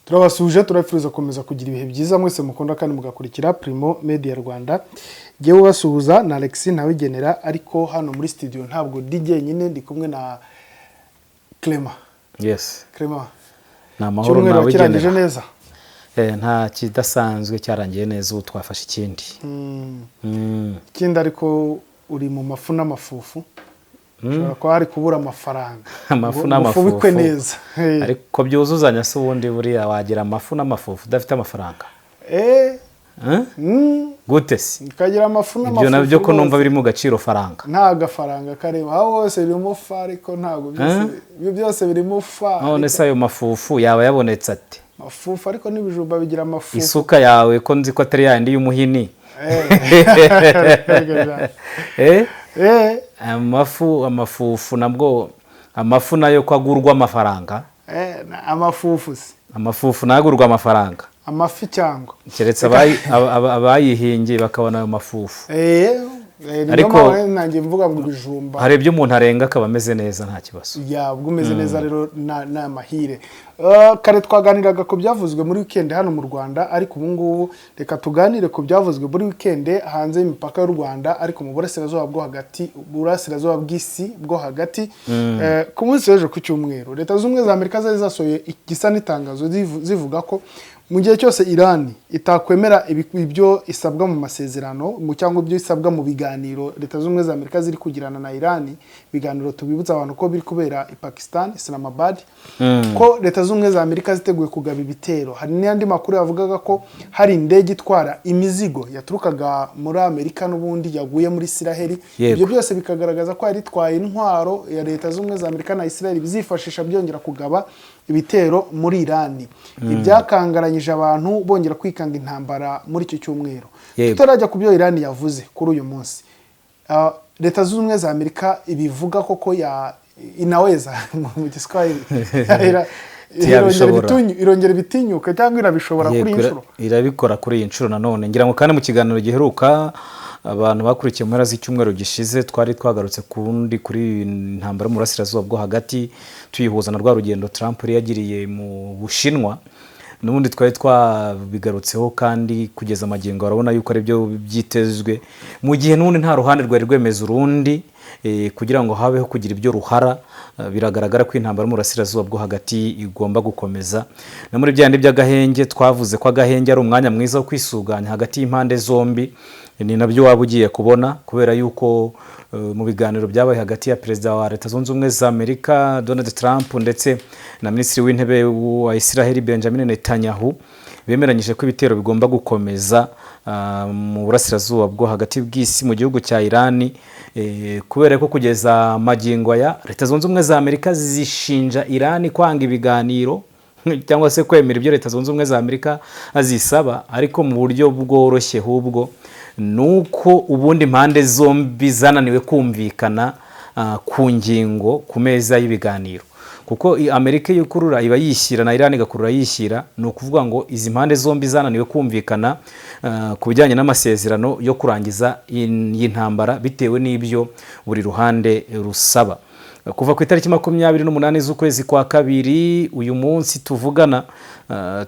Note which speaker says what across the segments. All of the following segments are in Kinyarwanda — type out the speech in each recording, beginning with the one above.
Speaker 1: Turabasuhuje, turabifuriza gukomeza kugira ibihe byiza mwese mukunda kandi mugakurikira Primo Media Rwanda. Jyewe ubasuhuza na Alex Ntawigenera, ariko hano muri studio ntabwo ndi jyenyine, ndi kumwe na Clement.
Speaker 2: Yes.
Speaker 1: Clement,
Speaker 2: Ni amahoro.
Speaker 1: cyumweru wakirangije
Speaker 2: Ntawigenera.
Speaker 1: neza?
Speaker 2: Nta kidasanzwe, cyarangiye neza, ubu twafashe ikindi.
Speaker 1: Ikindi ariko uri mu mafu n'amafufu, ushobora kuba hari kubura amafaranga
Speaker 2: Amafu
Speaker 1: ngo
Speaker 2: n'amafufu.
Speaker 1: ufubikwe neza. Hey.
Speaker 2: Ariko byuzuzanya se? Ubundi buriya wagira amafu n'amafufu udafite amafaranga? Eh? Gute se?
Speaker 1: Ukagira amafu n'amafufu
Speaker 2: Ibyo nabyo ko numva
Speaker 1: rwose.
Speaker 2: biri mu gaciro faranga.
Speaker 1: Nta gafaranga karimo, aho hose birimo fa, ariko ntabwo byose, ibyo byose birimo fa.
Speaker 2: None se ayo mafufu yaba yabonetse ate?
Speaker 1: Mafufu, ariko n'ibijumba bigira amafufu.
Speaker 2: Isuka yawe ko nzi ko atari yandi y'umuhini? Eh? Amafu, amafufu, nabwo amafu nayo ko agurwa amafaranga.
Speaker 1: Amafufu se?
Speaker 2: Amafufu nayo agurwa amafaranga.
Speaker 1: Amafi cyangwa?
Speaker 2: Keretse abayihingiye bakabona ayo mafufu.
Speaker 1: Niyo mpamvu nanjye mvuga ngo ibijumba.
Speaker 2: Hari ibyo umuntu arenga akaba ameze neza, nta kibazo.
Speaker 1: Ya, ubwo umeze neza rero ni amahire. Kare twaganiraga ku byavuzwe muri weekend hano mu Rwanda, ariko ubu ngubu reka tuganire ku byavuzwe muri weekend hanze y'imipaka y'u Rwanda, ariko mu burasirazuba bwo hagati, burasirazuba bw'isi bwo hagati. Ku munsi w'ejo ku cyumweru, Leta Zunze Ubumwe za Amerika zari zasohoye igisa n'itangazo zivuga ko mu gihe cyose Iran itakwemera ibyo isabwa mu masezerano cyangwa ibyo isabwa mu biganiro Leta Zunze Ubumwe za Amerika ziri kugirana na Iran, ibiganiro tubibutsa abantu ko biri kubera i Pakistan, Islamabad, ko Leta Zunze Ubumwe za Amerika ziteguye kugaba ibitero. Hari n'andi makuru yavugaga ko hari indege itwara imizigo yaturukaga muri Amerika n'ubundi yaguye muri Isiraheli. Ibyo byose bikagaragaza ko yari itwaye intwaro ya Leta Zunze Ubumwe za Amerika na Isiraheli bizifashisha byongera kugaba ibitero muri Irani, ibyakangaranyije abantu bongera kwikanga intambara muri icyo cyumweru. Tutarajya ku byo Irani yavuze kuri uyu munsi, Leta Zunze Ubumwe za Amerika ibivuga koko ya inaweza mu Giswahili irongera
Speaker 2: Yabishobora.
Speaker 1: Irongera ibitinyuka cyangwa irabishobora kuri iyi nshuro?
Speaker 2: Irabikora kuri iyi nshuro nanone, ngira ngo. Kandi mu kiganiro giheruka abantu bakurikiye mu mpera z'icyumweru gishize, twari twagarutse ku wundi kuri iyi ntambara yo mu burasirazuba bwo hagati, tuyihuza na rwa rugendo Trump yari yagiriye mu Bushinwa. N'ubundi twari twabigarutseho, kandi kugeza amagingo urabona yuko ari byo byitezwe, mu gihe n'ubundi nta ruhande rwari rwemeza urundi kugira ngo habeho kugira ibyo ruhara. Biragaragara ko intambara yo mu burasirazuba bwo hagati igomba gukomeza. No muri bya bindi by'agahenge, twavuze ko agahenge ari umwanya mwiza wo kwisuganya hagati y'impande zombi, ni nabyo waba ugiye kubona, kubera yuko mu biganiro byabaye hagati ya Perezida wa Leta Zunze Ubumwe za Amerika Donald Trump ndetse na Minisitiri w'Intebe wa Israel Benjamin Netanyahu, bemeranyije ko ibitero bigomba gukomeza mu burasirazuba bwo hagati bw'isi, mu gihugu cya Irani, kubera ko kugeza magingo aya Leta Zunze Ubumwe za Amerika zishinja Irani kwanga ibiganiro cyangwa se kwemera ibyo Leta Zunze Ubumwe za Amerika zisaba. Ariko mu buryo bworoshye ahubwo ni uko ubundi impande zombi zananiwe kumvikana ku ngingo ku meza y'ibiganiro, kuko Amerika iyo ikurura iba yishyira, na Iran igakurura yishyira. Ni ukuvuga ngo izi mpande zombi zananiwe kumvikana ku bijyanye n'amasezerano yo kurangiza iyi ntambara, bitewe n'ibyo buri ruhande rusaba. Kuva ku itariki 28 z'ukwezi kwa kabiri, uyu munsi tuvugana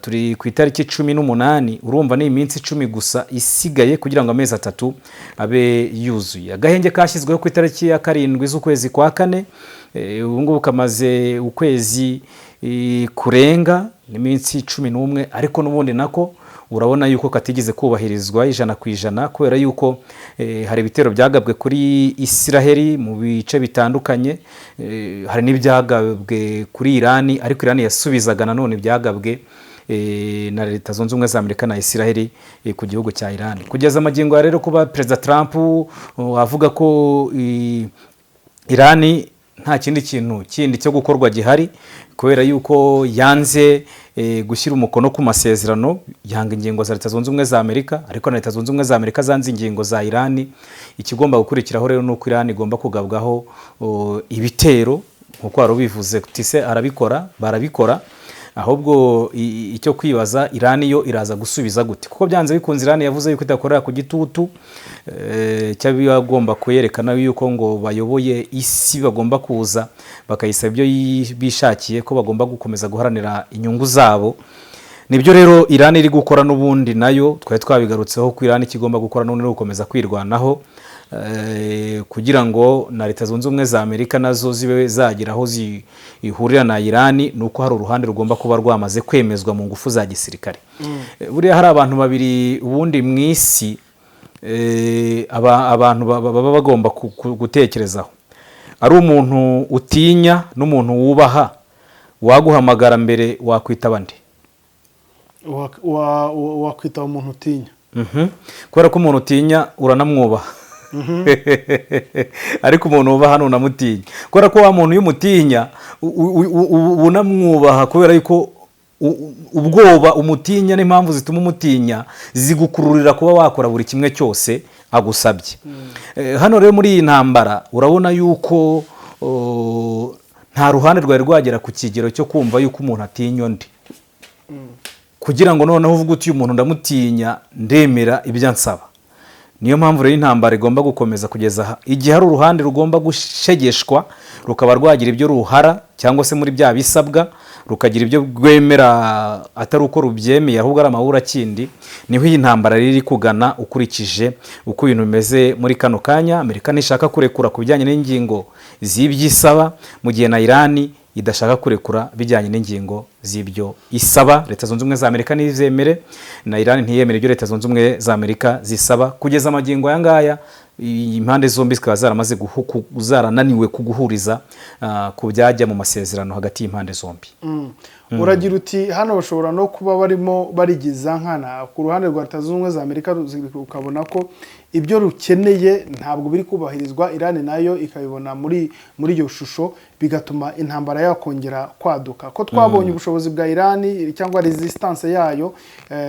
Speaker 2: turi ku itariki 18, urumva ni iminsi 10 gusa isigaye kugira ngo amezi 3 abe yuzuye. Agahenge kashyizweho ku itariki ya 7 z'ukwezi kwa kane, ubu ngubu kamaze ukwezi kurenga n'iminsi 11, ariko n'ubundi nako urabona yuko katigeze kubahirizwa 100%, kubera yuko hari ibitero byagabwe kuri Isiraheli mu bice bitandukanye, hari n'ibyagabwe kuri Irani, ariko Irani yasubizaga nanone ibyagabwe na Leta Zunze Ubumwe za Amerika na Isiraheli ku gihugu cya Irani. Kugeza amagingo ya rero, kuba Perezida Trump avuga ko Irani nta kindi kintu kindi cyo gukorwa gihari, kubera yuko yanze gushyira umukono ku masezerano, yanga ingingo za Leta Zunze Ubumwe za Amerika, ariko na Leta Zunze Ubumwe za Amerika zanze ingingo za Irani, ikigomba gukurikiraho rero ni uko Irani igomba kugabwaho ibitero, nkuko wari ubivuze tise arabikora, barabikora. Ahubwo icyo kwibaza, Irani yo iraza gusubiza gute? Kuko byanze bikunze Irani yavuze yuko idakorera ku gitutu cy'abagomba kuyerekana yuko ngo bayoboye isi, bagomba kuza bakayisaba ibyo bishakiye, ko bagomba gukomeza guharanira inyungu zabo. Nibyo rero Iran iri gukora n'ubundi nayo twari twabigarutseho ko Iran ikigomba gukora n'ubundi ni ugukomeza kwirwanaho, kugira ngo na Leta Zunze Ubumwe za Amerika nazo zibe zagira aho zihurira na Iran, ni uko hari uruhande rugomba kuba rwamaze kwemezwa mu ngufu za gisirikare. Buriya hari abantu babiri ubundi mu isi, abantu baba bagomba gutekerezaho, ari umuntu utinya n'umuntu wubaha. Waguhamagara mbere wakwitaba nde?
Speaker 1: Wakwitaba umuntu utinya.
Speaker 2: Kubera ko umuntu utinya uranamwubaha, ariko umuntu wubaha ntunamutinya, kubera ko wa muntu iyo umutinya unamwubaha, kubera yuko ubwoba umutinya n'impamvu zituma umutinya zigukururira kuba wakora buri kimwe cyose agusabye. Hano rero muri iyi ntambara urabona yuko nta ruhande rwari rwagera ku kigero cyo kumva yuko umuntu atinya undi, kugira ngo noneho uvuge uti: "Uyu muntu ndamutinya, ndemera ibyo ansaba." Niyo mpamvu rero intambara igomba gukomeza kugeza igihe hari uruhande rugomba gushegeshwa, rukaba rwagira ibyo ruhara, cyangwa se muri bya bisabwa rukagira ibyo rwemera atari uko rubyemeye, ahubwo ari amaburakindi. Niho iyi ntambara riri kugana ukurikije uko ibintu bimeze muri kano kanya. Amerika ntishaka kurekura ku bijyanye n'ingingo z'ibyo isaba, mu gihe na Irani idashaka kurekura bijyanye n'ingingo z'ibyo isaba. Leta Zunze Ubumwe za Amerika ntizemere, na Irani ntiyemere ibyo Leta Zunze Ubumwe za Amerika zisaba. Kugeza amagingo aya ngaya, impande zombi zikaba zaramaze zarananiwe kuguhuriza ku byajya mu masezerano hagati y'impande zombi.
Speaker 1: Uragira uti hano bashobora no kuba barimo barigiza nkana ku ruhande rwa Leta Zunze Ubumwe za Amerika, ukabona ko ibyo rukeneye ntabwo biri kubahirizwa, Irani nayo ikabibona muri iyo shusho, bigatuma intambara yakongera kwaduka. Ko twabonye ubushobozi bwa Irani cyangwa resistance yayo,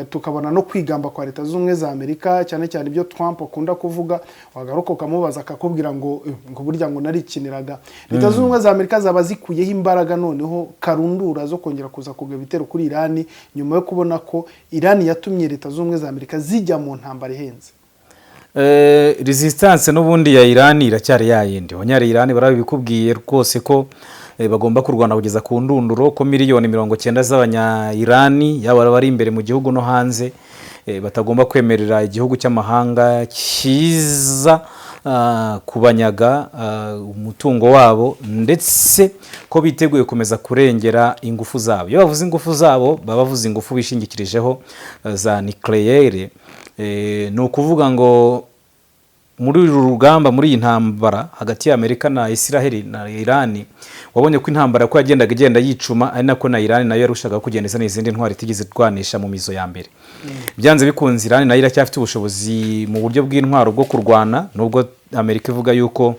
Speaker 1: tukabona no kwigamba kwa Leta Zunze Ubumwe za Amerika, cyane cyane ibyo Trump akunda kuvuga, wagaruka ukamubaza akakubwira ngo burya ngo narikiniraga. Leta Zunze Ubumwe za Amerika zaba zikuyeho imbaraga noneho karundura zo kongera kuza kugaba ibitero kuri Irani, nyuma yo kubona ko Irani yatumye Leta Zunze Ubumwe za Amerika zijya mu ntambara ihenze?
Speaker 2: Resistance n'ubundi ya Irani iracyari yayindi. Abanyari Irani barabikubwiye rwose ko bagomba kurwana kugeza ku ndunduro, ko miliyoni 90 z'abanya Irani, yaba abari imbere mu gihugu no hanze, batagomba kwemerera igihugu cy'amahanga kiza kubanyaga umutungo wabo, ndetse ko biteguye gukomeza kurengera ingufu zabo. Iyo bavuze ingufu zabo, baba bavuze ingufu bishingikirijeho za nucléaire. Ni ukuvuga ngo muri uru rugamba, muri iyi ntambara hagati ya Amerika na Israel na Irani, wabonye ko intambara ko yagendaga igenda yicuma, ari nako na Irani nayo yarushaga kugenda izana izindi ntwari itigeze irwanisha mu mizo ya mbere. Byanze bikunze Irani nayo iracyafite ubushobozi mu buryo bw'intwaro bwo kurwana, nubwo Amerika ivuga yuko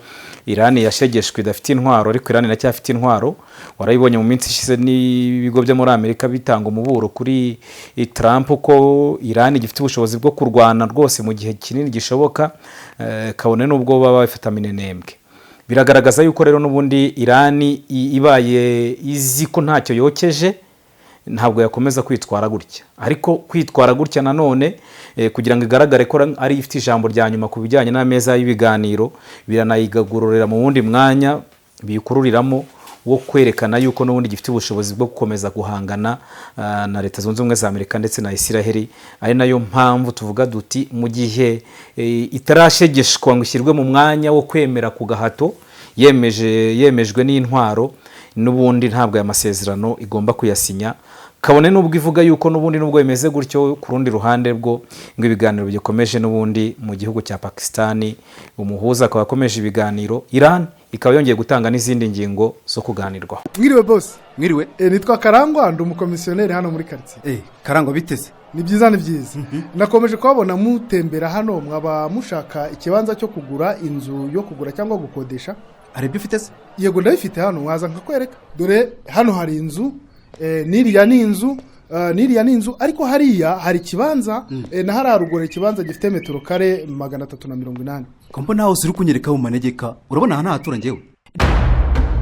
Speaker 2: Irani yashegeshwe idafite intwaro, ariko Irani iracyafite intwaro. Warabibonye mu minsi ishize n'ibigo byo muri Amerika bitanga umuburo kuri Trump ko Irani igifite ubushobozi bwo kurwana rwose mu gihe kinini gishoboka, kabone n'ubwo baba bafite minenembwe. Biragaragaza yuko rero n'ubundi Irani ibaye izi ko ntacyo yokeje, ntabwo yakomeza kwitwara gutya. Ariko kwitwara gutya nanone, kugira ngo igaragare ko ari ifite ijambo rya nyuma ku bijyanye n'ameza y'ibiganiro, biranayigagururira mu wundi mwanya biyikururiramo wo kwerekana yuko n'ubundi gifite ubushobozi bwo gukomeza guhangana na Leta Zunze Ubumwe za Amerika ndetse na Isiraheli. Ari nayo mpamvu tuvuga duti mu gihe itarashegeshwa ngo ishyirwe mu mwanya wo kwemera ku gahato yemejwe n'intwaro, n'ubundi ntabwo aya masezerano igomba kuyasinya, kabone n'ubwo ivuga yuko n'ubundi nubwo bimeze gutyo, ku rundi ruhande bwo ngo ibiganiro bigikomeje n'ubundi mu gihugu cya Pakistani, umuhuza akaba akomeje ibiganiro, Iran ikaba yongeye gutanga n'izindi ngingo zo kuganirwaho.
Speaker 1: Mwiriwe bose.
Speaker 3: Mwiriwe.
Speaker 1: Nitwa Karangwa, ndi umukomisiyoneri hano muri karitsiye.
Speaker 3: Karangwa, biteze?
Speaker 1: Ni byiza, ni byiza. Nakomeje kuhabona mutembera hano, mwaba mushaka ikibanza cyo kugura, inzu yo kugura cyangwa gukodesha?
Speaker 3: Hari ibyo ufite se?
Speaker 1: Yego, ndabifite hano, waza nkakwereka. Dore hano hari inzu, n'iriya ni inzu, n'iriya ni inzu, ariko hariya hari ikibanza, na hariya ruguru ikibanza gifite metero kare 380.
Speaker 3: Ko mbona hose uri kunyereka mu manegeka, urabona aha ntahatura njyewe?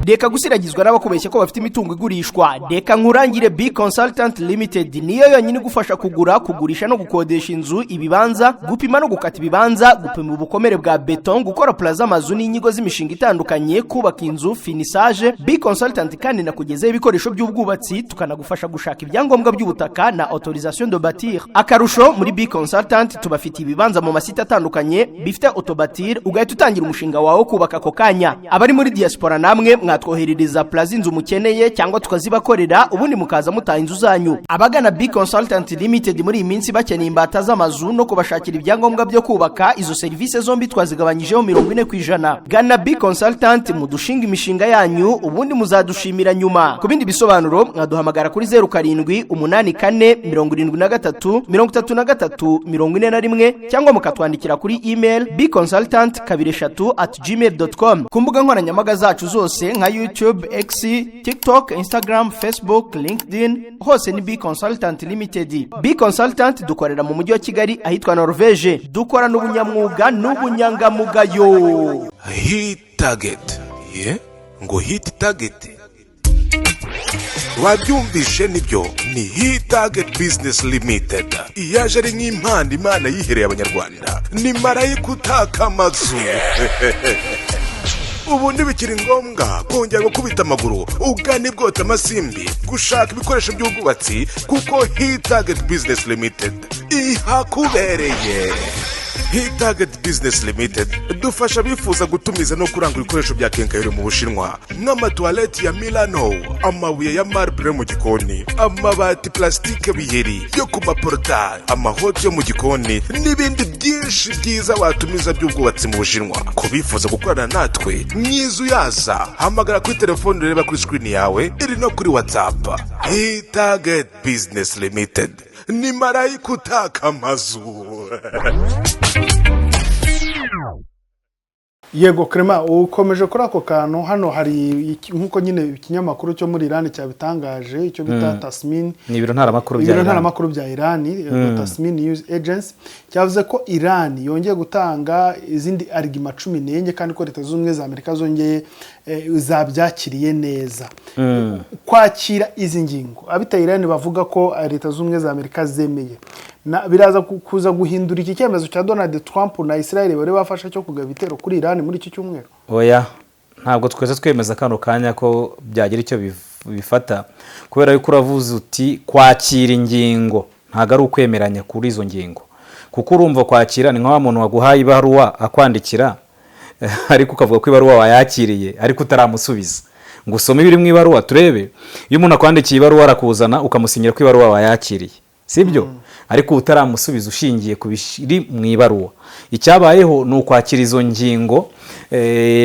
Speaker 4: Reka gusiragizwa n'abakubeshya ko bafite imitungo igurishwa. Reka nkurangire B Consultant Limited, niyo yonyine igufasha kugura, kugurisha no gukodesha inzu, ibibanza, gupima no gukata ibibanza, gupima ubukomere bwa beton, gukora plan z'amazu n'inyigo z'imishinga itandukanye, kubaka inzu, finissage. B Consultant kandi nakugezaho ibikoresho by'ubwubatsi, tukanagufasha gushaka ibyangombwa by'ubutaka na autorisation de bâtir. Akarusho, muri B Consultant tubafitiye ibibanza mu masite atandukanye bifite autobâtir, ugahita utangira umushinga wawe wo kubaka ako kanya. Abari muri diaspora namwe mwatwoherereza plan z'inzu mukeneye cyangwa tukazibakorera, ubundi mukaza mutaha inzu zanyu. Abagana B Consultant Limited muri iyi minsi bakeneye imbata z'amazu no kubashakira ibyangombwa byo kubaka, izo serivisi zombi twazigabanyijeho 40%. Gana B Consultant mudushinga imishinga yanyu, ubundi muzadushimira nyuma. Ku bindi bisobanuro mwaduhamagara kuri 0784733341 cyangwa mukatwandikira kuri email bconsultant23@gmail.com. Ku mbuga nkoranyambaga zacu zose nka YouTube, X, TikTok, Instagram, Facebook, LinkedIn, hose ni B Consultant Limited. B Consultant dukorera mu mujyi wa Kigali ahitwa Norvege. Dukorana ubunyamwuga n'ubunyangamugayo.
Speaker 5: Hit Target ye ngo Hit Target, wabyumvishe nibyo, ni Hit Target Business Limited iyaje ari nk'impano Imana yihereye Abanyarwanda. Ni marayika utaka amazu. Ubu ntibikiri ngombwa kongera gukubita amaguru ugana ibwota amasimbi gushaka ibikoresho by'ubwubatsi, kuko Hit Target Business Limited ihakubereye. Hit Target Business Limited dufasha abifuza gutumiza no kurangura ibikoresho bya quincaillerie mu Bushinwa, nk'amatuwarete ya Milano, amabuye ya marble mu gikoni, amabati plastique biheri yo ku maportail, amahoti yo mu gikoni n'ibindi byinshi byiza watumiza by'ubwubatsi mu Bushinwa. Ku bifuza gukorana natwe myiza uyaza, hamagara kuri telefone ureba kuri screen yawe, iri no kuri WhatsApp. Hit Target Business Limited ni marayika utaka amazu.
Speaker 1: Yego Clement, ukomeje kuri ako kantu. Hano hari nk'uko nyine ikinyamakuru cyo muri Iran cyabitangaje, icyo bita Tasmin.
Speaker 2: Ni ibiro ntaramakuru bya
Speaker 1: Ibiro
Speaker 2: Iran.
Speaker 1: ntaramakuru bya Iran, Tasmin News Agency, cyavuze ko Iran yongeye gutanga izindi arguments 14 kandi ko Leta Zunze Ubumwe za Amerika zongeye zabyakiriye neza. Kwakira izi ngingo abita Iran bavuga ko Leta Zunze Ubumwe za Amerika zemeye, biraza kuza guhindura iki cyemezo cya Donald Trump na Israel bari bafashe cyo kugaba ibitero kuri Iran muri iki cyumweru?
Speaker 2: Oya, ntabwo twese twemeza kano kanya ko byagira icyo bifata, kubera yuko uravuze uti kwakira ingingo ntabwo ari ukwemeranya kuri izo ngingo, kuko urumva kwakira ni nka wa muntu waguhaye ibaruwa akwandikira, ariko ukavuga ko ibaruwa wayakiriye ariko utaramusubiza ngo usome ibiri mu ibaruwa turebe. Iyo umuntu akwandikiye ibaruwa, arakuzana ukamusinyira ko ibaruwa wayakiriye, sibyo? Ariko utaramusubiza ushingiye ku biri mu ibaruwa. Icyabayeho ni ukwakira izo ngingo,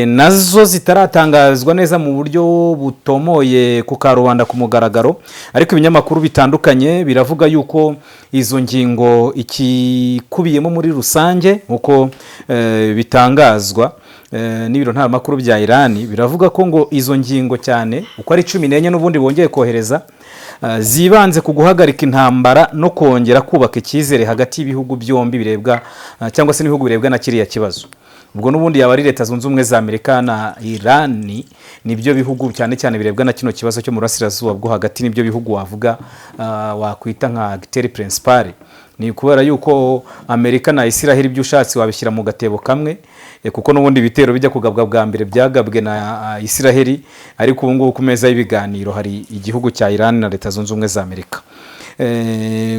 Speaker 2: nazo zitaratangazwa neza mu buryo butomoye ku karubanda ku mugaragaro, ariko ibinyamakuru bitandukanye biravuga yuko izo ngingo ikikubiyemo muri rusange, nk'uko bitangazwa n'ibiro ntaramakuru bya Irani, biravuga ko ngo izo ngingo cyane uko ari 14 n'ubundi bongeye kohereza, zibanze ku guhagarika intambara no kongera kubaka icyizere hagati y'ibihugu byombi birebwa, cyangwa se n'ibihugu birebwa na kiriya kibazo. Ubwo n'ubundi yaba ari Leta Zunze Ubumwe za Amerika na Irani, nibyo bihugu cyane cyane birebwa na kino kibazo cyo mu Burasirazuba bwo Hagati. Nibyo bihugu wavuga, wakwita nka acteur principal. Ni kubera yuko Amerika na Israel ibyo ushatse wabishyira mu gatebo kamwe, kuko n'ubundi ibitero bijya kugabwa bwa mbere byagabwe na Israel, ariko ubu ngubu ku meza y'ibiganiro hari igihugu cya Iran na Leta Zunze Ubumwe za Amerika.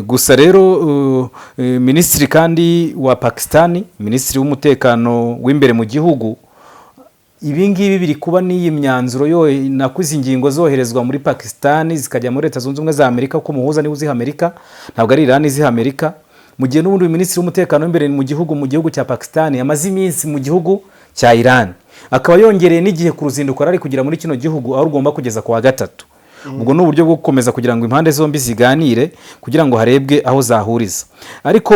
Speaker 2: Gusa rero minisitiri kandi wa Pakistani, minisitiri w'umutekano w'imbere mu gihugu, ibi ngibi biri kuba n'iyi myanzuro yo nako izi ngingo zoherezwa muri Pakistani zikajya muri Leta Zunze Ubumwe za Amerika, kuko umuhuza niwe uziha Amerika, ntabwo ari Iran iziha Amerika. Mu gihe n'ubundi minisitiri w'umutekano w'imbere mu gihugu cya Pakistani yamaze iminsi mu gihugu cya Iran, akaba yongereye n'igihe ku ruzinduko yari ari kugira muri kino gihugu, aho rugomba kugeza ku wa gatatu. Ubwo ni uburyo bwo gukomeza kugira ngo impande zombi ziganire, kugira ngo harebwe aho zahuriza. Ariko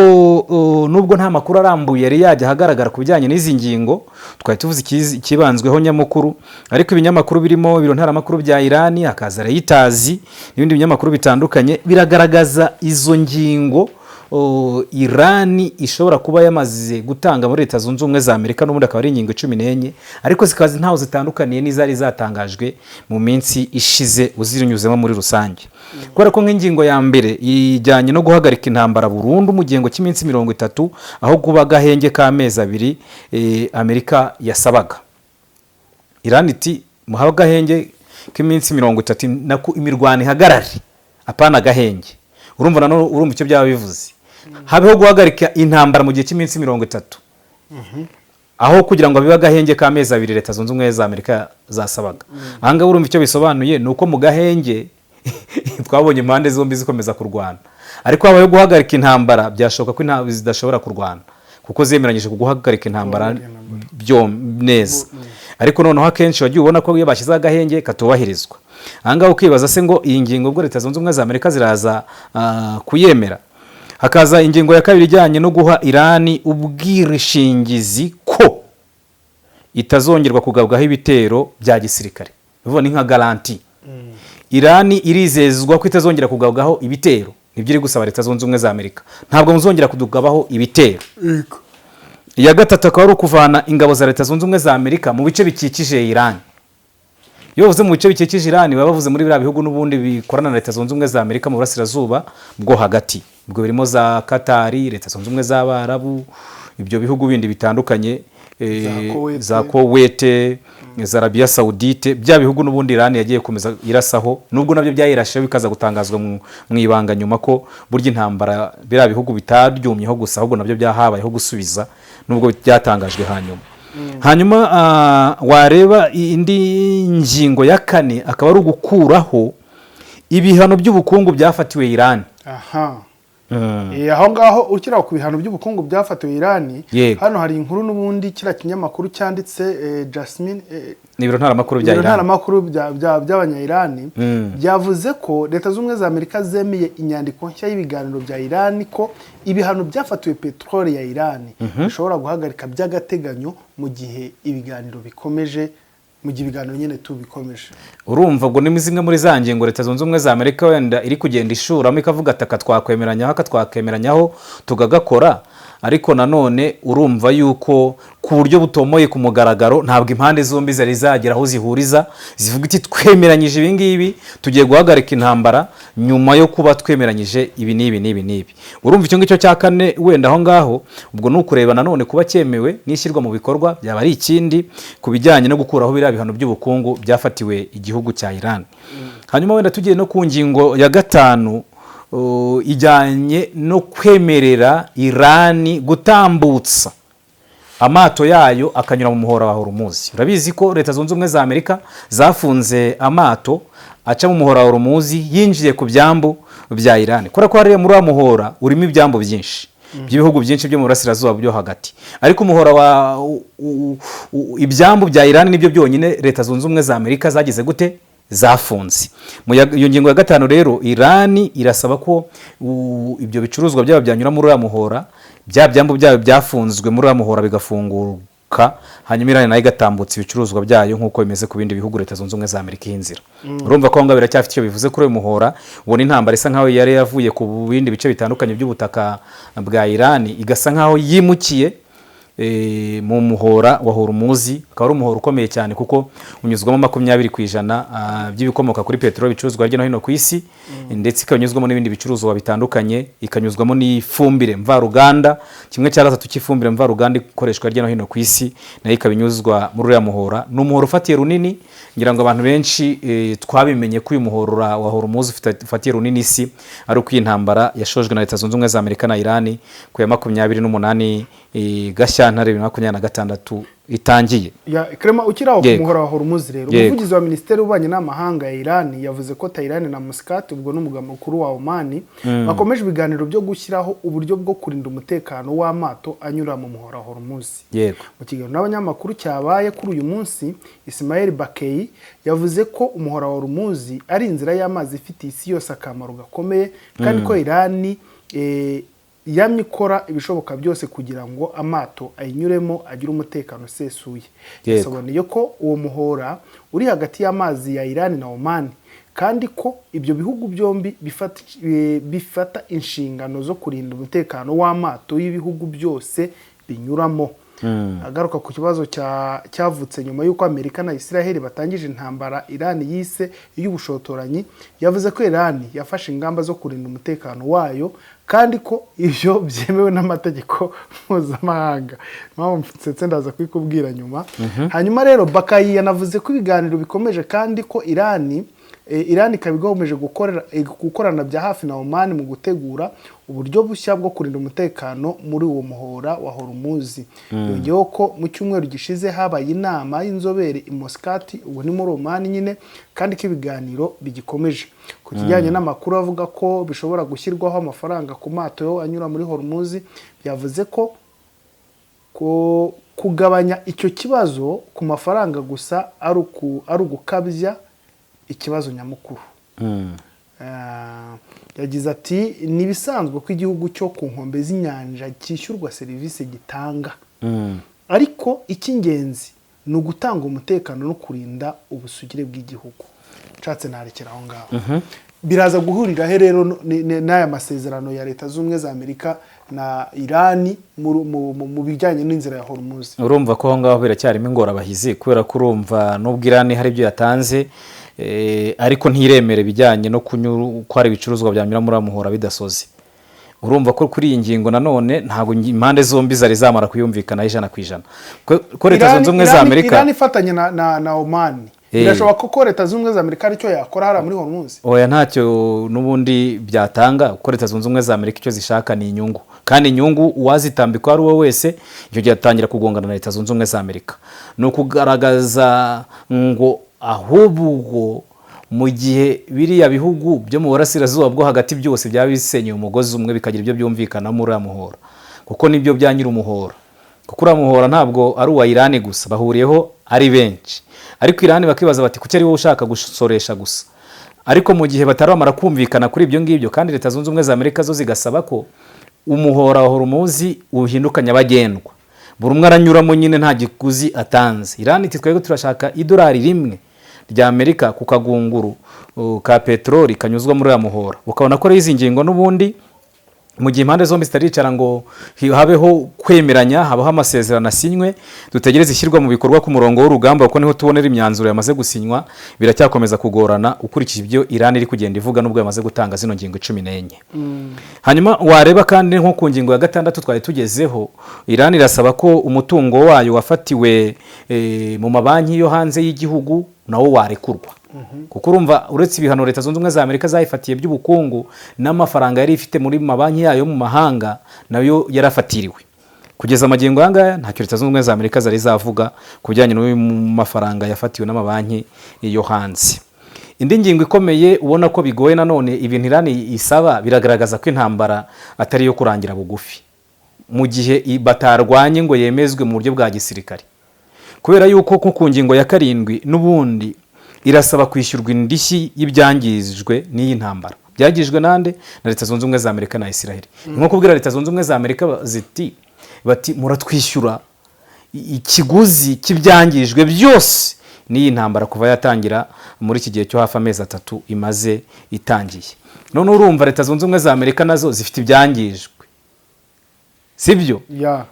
Speaker 2: nubwo nta makuru arambuye yari yajya ahagaragara ku bijyanye n'izi ngingo, twari tuvuze ikibanzweho nyamukuru, ariko ibinyamakuru birimo ibiro ntaramakuru bya Irani, hakaza Reuters n'ibindi binyamakuru bitandukanye, biragaragaza izo ngingo. Irani ishobora kuba yamaze gutanga muri Leta Zunze Ubumwe za Amerika, n'ubundi akaba ari ingingo 14, ariko zikaba ntaho zitandukaniye n'izari zatangajwe mu minsi ishize uzinyuzemo muri rusange, kubera ko nk'ingingo ya mbere ijyanye no guhagarika intambara burundu mu gihe cy'iminsi 30, aho kuba agahenge k'amezi 2 Amerika yasabaga. Irani iti muhawe agahenge k'iminsi 30, nako imirwano ihagarare, apana agahenge. Urumva nanone, urumva icyo byaba bivuze, habeho guhagarika intambara mu gihe cy'iminsi 30, aho kugira ngo bibe agahenge k'amezi 2 Leta Zunze Ubumwe za Amerika zasabaga. Aha ngaha urumva icyo bisobanuye ni uko mu gahenge twabonye impande zombi zikomeza kurwana, ariko habayeho guhagarika intambara, byashoboka ko zidashobora kurwana kuko zemeranyije ku guhagarika intambara byo neza. Ariko noneho akenshi wagiye ubona ko iyo bashyizeho agahenge katubahirizwa. Aha ngaha ukibaza se ngo iyi ngingo ubwo Leta Zunze Ubumwe za Amerika ziraza kuyemera? Hakaza ingingo ya kabiri ijyanye no guha Irani ubwishingizi ko itazongerwa kugabwaho ibitero bya gisirikare. Bivuga ni nka garantie. Irani irizezwa ko itazongera kugabwaho ibitero, nibyo iri gusaba Leta Zunze Ubumwe za Amerika: ntabwo muzongera kudugabaho ibitero. Iya gatatu akaba ari ukuvana ingabo za Leta Zunze Ubumwe za Amerika mu bice bikikije Irani. Iyo bavuze mu bice bikikije Irani, baba bavuze muri biriya bihugu n'ubundi bikorana na Leta Zunze Ubumwe za Amerika mu burasirazuba bwo hagati, ubwo birimo za Katari, Leta Zunze Ubumwe z'Abarabu, ibyo bihugu bindi bitandukanye,
Speaker 1: Za Kuwait.
Speaker 2: za Kuwait, za Arabia Saudite, bya bihugu n'ubundi Irani yagiye komeza irasaho, nubwo nabyo byayirasheho bikaza gutangazwa mu ibanga nyuma ko burya intambara biriya bihugu bitaryumyeho gusa, ahubwo nabyo byahabayeho gusubiza, nubwo byatangajwe hanyuma. Hanyuma wareba indi ngingo ya kane akaba ari ugukuraho ibihano by'ubukungu byafatiwe Irani.
Speaker 1: Aha. Aho ngaho ukira ku bihano by'ubukungu byafatiwe Irani, hano hari inkuru n'ubundi kiriya kinyamakuru cyanditse, Jasmine,
Speaker 2: ni ibiro ntaramakuru bya
Speaker 1: ibiro
Speaker 2: Irani.
Speaker 1: Ntaramakuru by'abanya-Irani byavuze ko Leta Zunze Ubumwe za Amerika zemeye inyandiko nshya y'ibiganiro bya Irani, ko ibihano byafatiwe peteroli ya Irani bishobora guhagarika by'agateganyo mu gihe ibiganiro bikomeje, mu gihe ibiganiro nyine tubikomeje.
Speaker 2: Urumva ubwo ni zimwe muri za ngingo Leta Zunze Ubumwe za Amerika wenda iri kugenda ishuramo, ikavuga ati aka twakwemeranyaho, aka twakwemeranyaho, tukagakora. Ariko nanone urumva yuko ku buryo butomoye ku mugaragaro ntabwo impande zombi zari zagera aho zihuriza zivuga iti twemeranyije ibi ngibi, tugiye guhagarika intambara nyuma yo kuba twemeranyije ibi n'ibi n'ibi n'ibi. Urumva icyo ngicyo cya kane wenda aho ngaho ubwo ni ukureba nanone kuba cyemewe n'ishyirwa mu bikorwa byaba ari ikindi, ku bijyanye no gukuraho biriya bihano by'ubukungu byafatiwe igihugu cya Iran. Hanyuma wenda tugiye no ku ngingo ya gatanu, ijyanye no kwemerera Irani gutambutsa amato yayo akanyura mu muhora wa Hormuz. Urabizi ko Leta Zunze Ubumwe za Amerika zafunze amato aca mu muhora wa Hormuz yinjiye ku byambu bya Iran, kubera ko hariya muri wa muhora urimo ibyambu byinshi by'ibihugu byinshi byo mu burasirazuba byo hagati, ariko umuhora wa ibyambu bya Iran nibyo byonyine Leta Zunze Ubumwe za Amerika zagize gute? Zafunze. Iyo ngingo ya gatanu rero, Irani irasaba ko ibyo bicuruzwa byabo byanyura muri uriya muhora, bya byambu byabo byafunzwe muri uriya muhora bigafunguka, hanyuma Irani nayo igatambutsa ibicuruzwa byayo nk'uko bimeze ku bindi bihugu Leta Zunze Ubumwe za Amerika iha inzira. Urumva ko aho ngaho biracyafite icyo bivuze kuri uyu muhora. Ubona intambara isa nkaho yari yavuye ku bindi bice bitandukanye by'ubutaka bwa Irani, igasa nkaho yimukiye mu muhora wa Hormuz, akaba ari umuhora ukomeye cyane kuko unyuzwamo 20% by'ibikomoka kuri peteroli bicuruzwa hirya no hino ku isi, ndetse ikaba inyuzwamo n'ibindi bicuruzwa bitandukanye, ikanyuzwamo n'ifumbire mvaruganda. 1/3 cy'ifumbire mvaruganda ikoreshwa hirya no hino ku isi nayo ikaba inyuzwa muri uriya muhora. Ni umuhora ufatiye runini. Ngira ngo abantu benshi twabimenye ko uyu muhora wa Hormuz ufatiye runini isi ari uko iyi ntambara yashojwe na Leta Zunze Ubumwe za Amerika na Irani ku ya 28 Gashyantare 2026 itangiye.
Speaker 1: Ya Clement, ukiri aho ku muhora wa Hormuz rero, umuvugizi wa Minisiteri y'Ububanyi n'Amahanga ya Iran yavuze ko Tehran na Muscat, ubwo n'umugaba mukuru wa Oman, bakomeje ibiganiro byo gushyiraho uburyo bwo kurinda umutekano w'amato anyura mu muhora wa Hormuz. Mu kiganiro n'abanyamakuru cyabaye kuri uyu munsi, Ismail Bakei yavuze ko umuhora wa Hormuz ari inzira y'amazi ifitiye isi yose akamaro gakomeye, kandi ko Iran yamye ikora ibishoboka byose kugira ngo amato ayinyuremo agire umutekano usesuye. Yasobanuye ko uwo muhora uri hagati y'amazi ya Iran na Oman, Kandi ko ibyo bihugu byombi bifata inshingano zo kurinda umutekano w'amato y'ibihugu byose binyuramo. Agaruka ku kibazo cyavutse nyuma y'uko Amerika na Israel batangije intambara Iran yise iy'ubushotoranyi, yavuze ko Iran yafashe ingamba zo kurinda umutekano wayo, kandi ko ibyo byemewe n'amategeko mpuzamahanga. Impamvu nsetse ndaza kubikubwira nyuma. Hanyuma rero Baqaei yanavuze ko ibiganiro bikomeje, kandi ko Iran ikaba ikomeje gukorana bya hafi na Oman mu gutegura uburyo bushya bwo kurinda umutekano muri uwo muhora wa Hormuz. Yongeyeho ko mu cyumweru gishize habaye inama y'inzobere i Muscat, ubu ni muri Oman nyine, kandi ko ibiganiro bigikomeje. Ku kijyanye n'amakuru avuga ko bishobora gushyirwaho amafaranga ku mato yo anyura muri Hormuz, yavuze ko kugabanya icyo kibazo ku mafaranga gusa ari ugukabya ikibazo nyamukuru. Yagize ati: "Ni ibisanzwe ko igihugu cyo ku nkombe z'inyanja cyishyurwa serivisi gitanga, ariko icy'ingenzi ni ugutanga umutekano no kurinda ubusugire bw'igihugu." Nshatse narekera aho ngaho. Biraza guhurira he rero n'aya masezerano ya Leta z'Ubumwe za Amerika na Irani mu bijyanye n'inzira ya Hormuz?
Speaker 2: Urumva ko aho ngaho biracyarimo ingorabahizi, kubera ko urumva nubwo Irani hari ibyo yatanze, ariko ntiremere ibijyanye no kunyura ko hari ibicuruzwa byanyura muri muhora bidasoze. Urumva ko kuri iyi ngingo nanone ntabwo impande zombi zari zamara kuyumvikana 100%, ko Leta Zunze Ubumwe za Amerika
Speaker 1: Irani ifatanya na Oman, birashoboka ko Leta Zunze Ubumwe za Amerika aricyo yakora hariya muri Hormuz?
Speaker 2: Oya, ntacyo n'ubundi byatanga, kuko Leta Zunze Ubumwe za Amerika icyo zishaka ni inyungu, kandi inyungu uwazitambika uwo ari we wese, icyo gihe atangira kugongana na Leta Zunze Ubumwe za Amerika. Ni ukugaragaza ngo ahubwo mu gihe biriya bihugu byo mu Burasirazuba bwo Hagati byose byaba bisenyeye umugozi umwe, bikagira ibyo byumvikana muri uriya muhora, kuko nibyo bya nyir'umuhora, kuko uriya muhora ntabwo ari uwa Irani gusa, bahuriyeho ari benshi. Ariko Irani bakibaza bati: "Kuki ari wowe ushaka gusoresha gusa?" Ariko mu gihe bataramara kumvikana kuri ibyo ngibyo, kandi Leta Zunze Ubumwe za Amerika zo zigasaba ko umuhora wa Hormuz uhinduka nyabagendwa, buri umwe aranyuramo nyine nta gikuzi atanze, Irani iti: "Twebwe turashaka idolari 1 rya Amerika ku kagunguru ka peteroli kanyuzwa muri uriya muhora." Ukabona ko rero izi ngingo n'ubundi, mu gihe impande zombi zitaricara ngo habeho kwemeranya, habaho amasezerano asinywe, dutegereze ishyirwa mu bikorwa ku murongo w'urugamba, kuko niho tubonera imyanzuro yamaze gusinywa, biracyakomeza kugorana ukurikije ibyo Iran iri kugenda ivuga, nubwo yamaze gutanga zino ngingo 14. Hanyuma wareba kandi nko ku ngingo ya gatandatu twari tugezeho, Iran irasaba ko umutungo wayo wafatiwe mu mabanki yo hanze y'igihugu nawo warekurwa, kuko urumva uretse ibihano Leta Zunze Ubumwe za Amerika zayifatiye by'ubukungu, n'amafaranga yari ifite muri mabanki yayo mu mahanga nayo yarafatiriwe. Kugeza amagingo aya ngaya ntacyo Leta Zunze Ubumwe za Amerika zari zavuga ku bijyanye n'uyu mafaranga yafatiwe n'amabanki yo hanze. Indi ngingo ikomeye ubona ko bigoye nanone, ibintu Irani isaba biragaragaza ko intambara atari iyo kurangira bugufi mu gihe batarwanye ngo yemezwe mu buryo bwa gisirikare, kubera yuko nko ku ngingo ya karindwi n'ubundi irasaba kwishyurwa indishyi y'ibyangijwe n'iyi ntambara. Byangijwe nande? Na Leta Zunze Ubumwe za Amerika na Israel. Ni nko kubwira Leta Zunze Ubumwe za Amerika bati: "Muratwishyura ikiguzi cy'ibyangijwe byose n'iyi ntambara kuva yatangira muri iki gihe cyo hafi amezi 3 imaze itangiye." None urumva Leta Zunze Ubumwe za Amerika nazo zifite ibyangijwe, sibyo?
Speaker 1: Ya.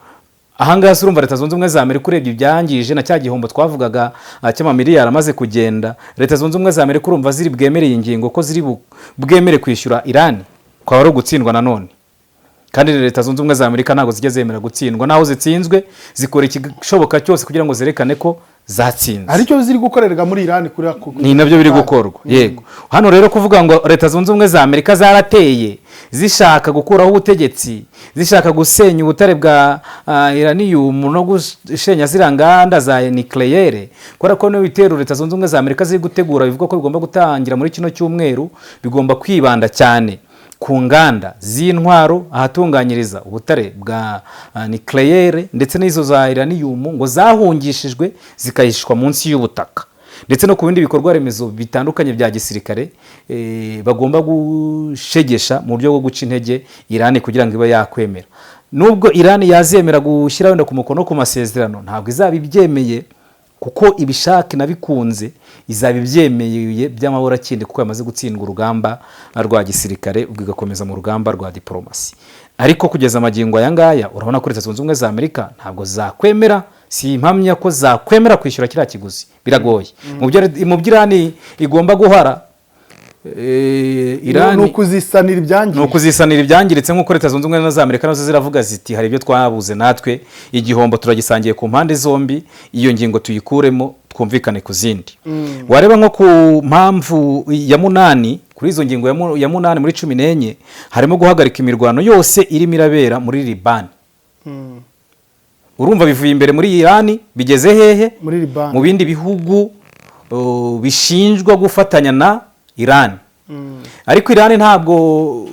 Speaker 2: Ahangaha se urumva Leta Zunze Ubumwe za Amerika, urebye ibyangije na cya gihombo twavugaga cy'amamiliyari amaze kugenda, Leta Zunze Ubumwe za Amerika urumva ziri bwemere iyi ngingo, ko ziri bwemere kwishyura Irani, kwaba ari ugutsindwa nanone. Kandi Leta Zunze Ubumwe za Amerika ntabwo zijya zemera gutsindwa. Naho zitsinzwe zikora igishoboka cyose kugira ngo zerekane ko zatsinze.
Speaker 1: Aricyo ziri gukorerwa muri Irani kuri
Speaker 2: Ni nabyo biri gukorwa, yego. Hano rero kuvuga ngo Leta Zunze Ubumwe za Amerika zarateye zishaka gukuraho ubutegetsi, zishaka gusenya ubutare bwa uranium no gusenya ziriya nganda za nucléaire, kubera ko n'ibitero Leta Zunze Ubumwe za Amerika ziri gutegura bivuga ko bigomba gutangira muri kino cyumweru, bigomba kwibanda cyane ku nganda z'intwaro, ahatunganyiriza ubutare bwa nucléaire, ndetse n'izo za uranium ngo zahungishijwe zikahishwa munsi y'ubutaka, ndetse no ku bindi bikorwa remezo bitandukanye bya gisirikare bagomba gushegesha mu buryo bwo guca intege Irani kugira ngo ibe yakwemera. Nubwo Irani yazemera gushyira wenda ku mukono ku masezerano, ntabwo izaba ibyemeye. Kuko ibishaka nabikunze izaba ibyemeye by'amaburakindi, kuko yamaze gutsindwa urugamba rwa gisirikare, ubwo igakomeza mu rugamba rwa diporomasi. Ariko kugeza amagingo aya ngaya, urabona ko Leta Zunze Ubumwe za Amerika ntabwo zakwemera, si impamya ko zakwemera kwishyura kiriya kiguzi, biragoye. Mu byo Irani igomba guhara, Irani
Speaker 1: Ni ukuzisanira
Speaker 2: ni
Speaker 1: ibyangiritse.
Speaker 2: Ukuzisanira ibyangiritse, nk'uko Leta Zunze Ubumwe za Amerika nazo ziravuga ziti: "Hari ibyo twabuze natwe, igihombo turagisangiye ku mpande zombi, iyo ngingo tuyikuremo, twumvikane ku zindi." Wareba nko ku mpamvu ya munani, kuri izo ngingo ya munani muri 14, harimo guhagarika imirwano yose irimo irabera muri Libani. Urumva bivuye imbere muri Irani bigeze hehe?
Speaker 1: Muri Libani.
Speaker 2: Mu bindi bihugu bishinjwa gufatanya na Irani. Ariko Irani ntabwo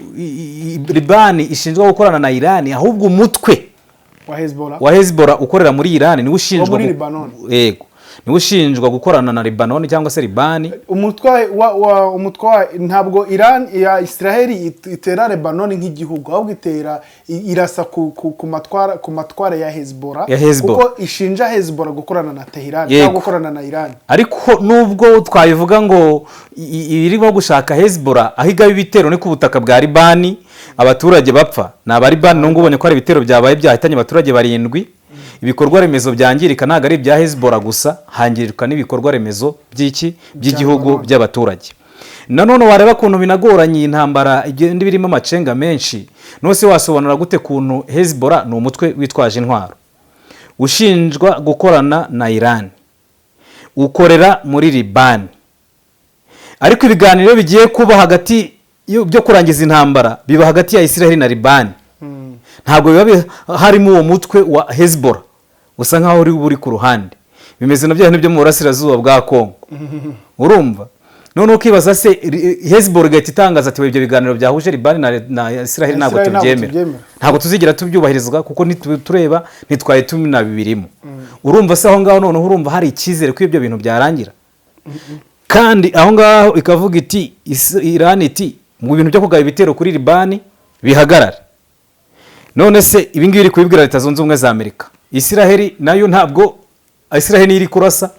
Speaker 2: Libani ishinjwa gukorana na Irani, ahubwo umutwe
Speaker 1: wa Hezbollah.
Speaker 2: Wa Hezbollah ukorera muri Irani niwe ushinjwa
Speaker 1: Wo muri Lebanon.
Speaker 2: Yego, niwe ushinjwa gukorana na Lebanon cyangwa se Libani.
Speaker 1: Umutwe wa ntabwo Iran ya Israel itera Lebanon nk'igihugu, ahubwo itera irasa ku matwara ya Hezbollah.
Speaker 2: Ya Hezbollah.
Speaker 1: Kuko ishinja Hezbollah gukorana na Tehran cyangwa gukorana na Iran.
Speaker 2: Ariko nubwo twabivuga ngo irimo gushaka Hezbollah, aho igaba ibitero ni ku butaka bwa Libani. Abaturage bapfa ni Abalibani. Nubwo ubonye ko hari ibitero byabaye byahitanye abaturage barindwi, ibikorwa remezo byangirika ntabwo ari ibya Hezbollah gusa, hangirika n'ibikorwa remezo by'iki? By'igihugu,
Speaker 1: Lebanon.
Speaker 2: by'abaturage. Nanone wareba ukuntu binagoranye, iyi ntambara igenda birimo amacenga menshi. Nose wasobanura gute kuntu Hezbollah ni umutwe witwaje intwaro ushinjwa gukorana na Iran, ukorera muri Libani, ariko ibiganiro bigiye kuba hagati byo kurangiza intambara biba hagati ya Israel na Libani, ntabwo biba harimo uwo mutwe wa Hezbollah usa nkaho uri ku ruhande? Bimeze na bya bintu byo mu burasirazuba bwa Kongo. Urumva noneho ukibaza se, Hezbollah igahita itangaza ati: "Ibyo biganiro byahuje Libani na Israel ntabwo
Speaker 1: Israel ntabwo
Speaker 2: tubyemera,
Speaker 1: tubyemera."
Speaker 2: Ntabwo tuzigera tubyubahirizwa kuko ntitureba, ntitwari tunabibirimo." Urumva se aho ngaho noneho urumva hari icyizere ko ibyo bintu byarangira? Kandi aho ngaho ikavuga iti, Iran iti: "Mu bintu byo kugaba ibitero kuri Libani bihagarare." None se ibi ngibi iri kubibwira Leta Zunze Ubumwe za Amerika, Israel nayo ntabwo, Israel niyo iri kurasa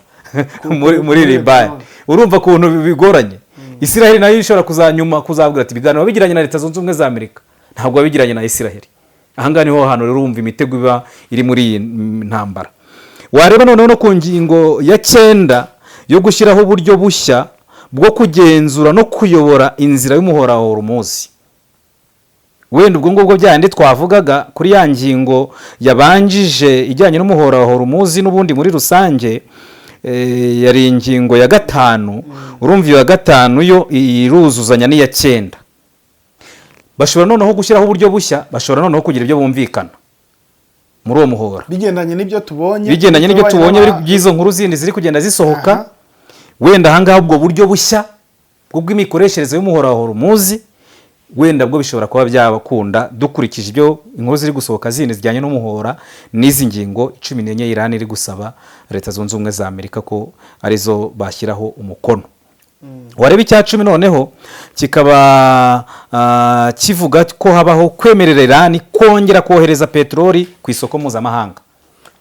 Speaker 2: muri
Speaker 1: muri
Speaker 2: Libani.
Speaker 1: Lebanon.
Speaker 2: Urumva ukuntu bigoranye. Israel nayo ishobora kuzanyuma kuzabwira ati: "Ibiganiro wabigiranye na Leta Zunze Ubumwe za Amerika, ntabwo wabigiranye na Israel." Ahangaha niho hantu rero urumva imitego iba iri muri iyi ntambara. Wareba noneho no ku ngingo ya cyenda yo gushyiraho uburyo bushya bwo kugenzura no kuyobora inzira y'umuhora wa Hormuz. Wenda ubwo ngubwo byandi twavugaga kuri ya ngingo yabanjije ijyanye n'umuhora wa Hormuz, n'ubundi muri rusange yari ingingo ya gatanu. Urumva iyo ya gatanu yo iruzuzanya n'iya cyenda. Bashobora noneho gushyiraho uburyo bushya, bashobora noneho kugira ibyo bumvikana muri uwo muhora.
Speaker 1: Bigendanye n'ibyo tubonye.
Speaker 2: Bigendanye n'ibyo tubonye by'izo nkuru zindi ziri kugenda zisohoka. Wenda ahangaha ubwo buryo bushya bw'imikoreshereze y'umuhora wa Hormuz, wenda bwo bishobora kuba byabakunda, dukurikije ibyo inkuru ziri gusohoka zindi zijyanye n'umuhora n'izi ngingo 14 Iran iri gusaba Leta Zunze Ubumwe za Amerika ko arizo bashyiraho umukono. Wareba icya 10 noneho kikaba kivuga ko habaho kwemerera Iran kongera kohereza peteroli ku isoko mpuzamahanga.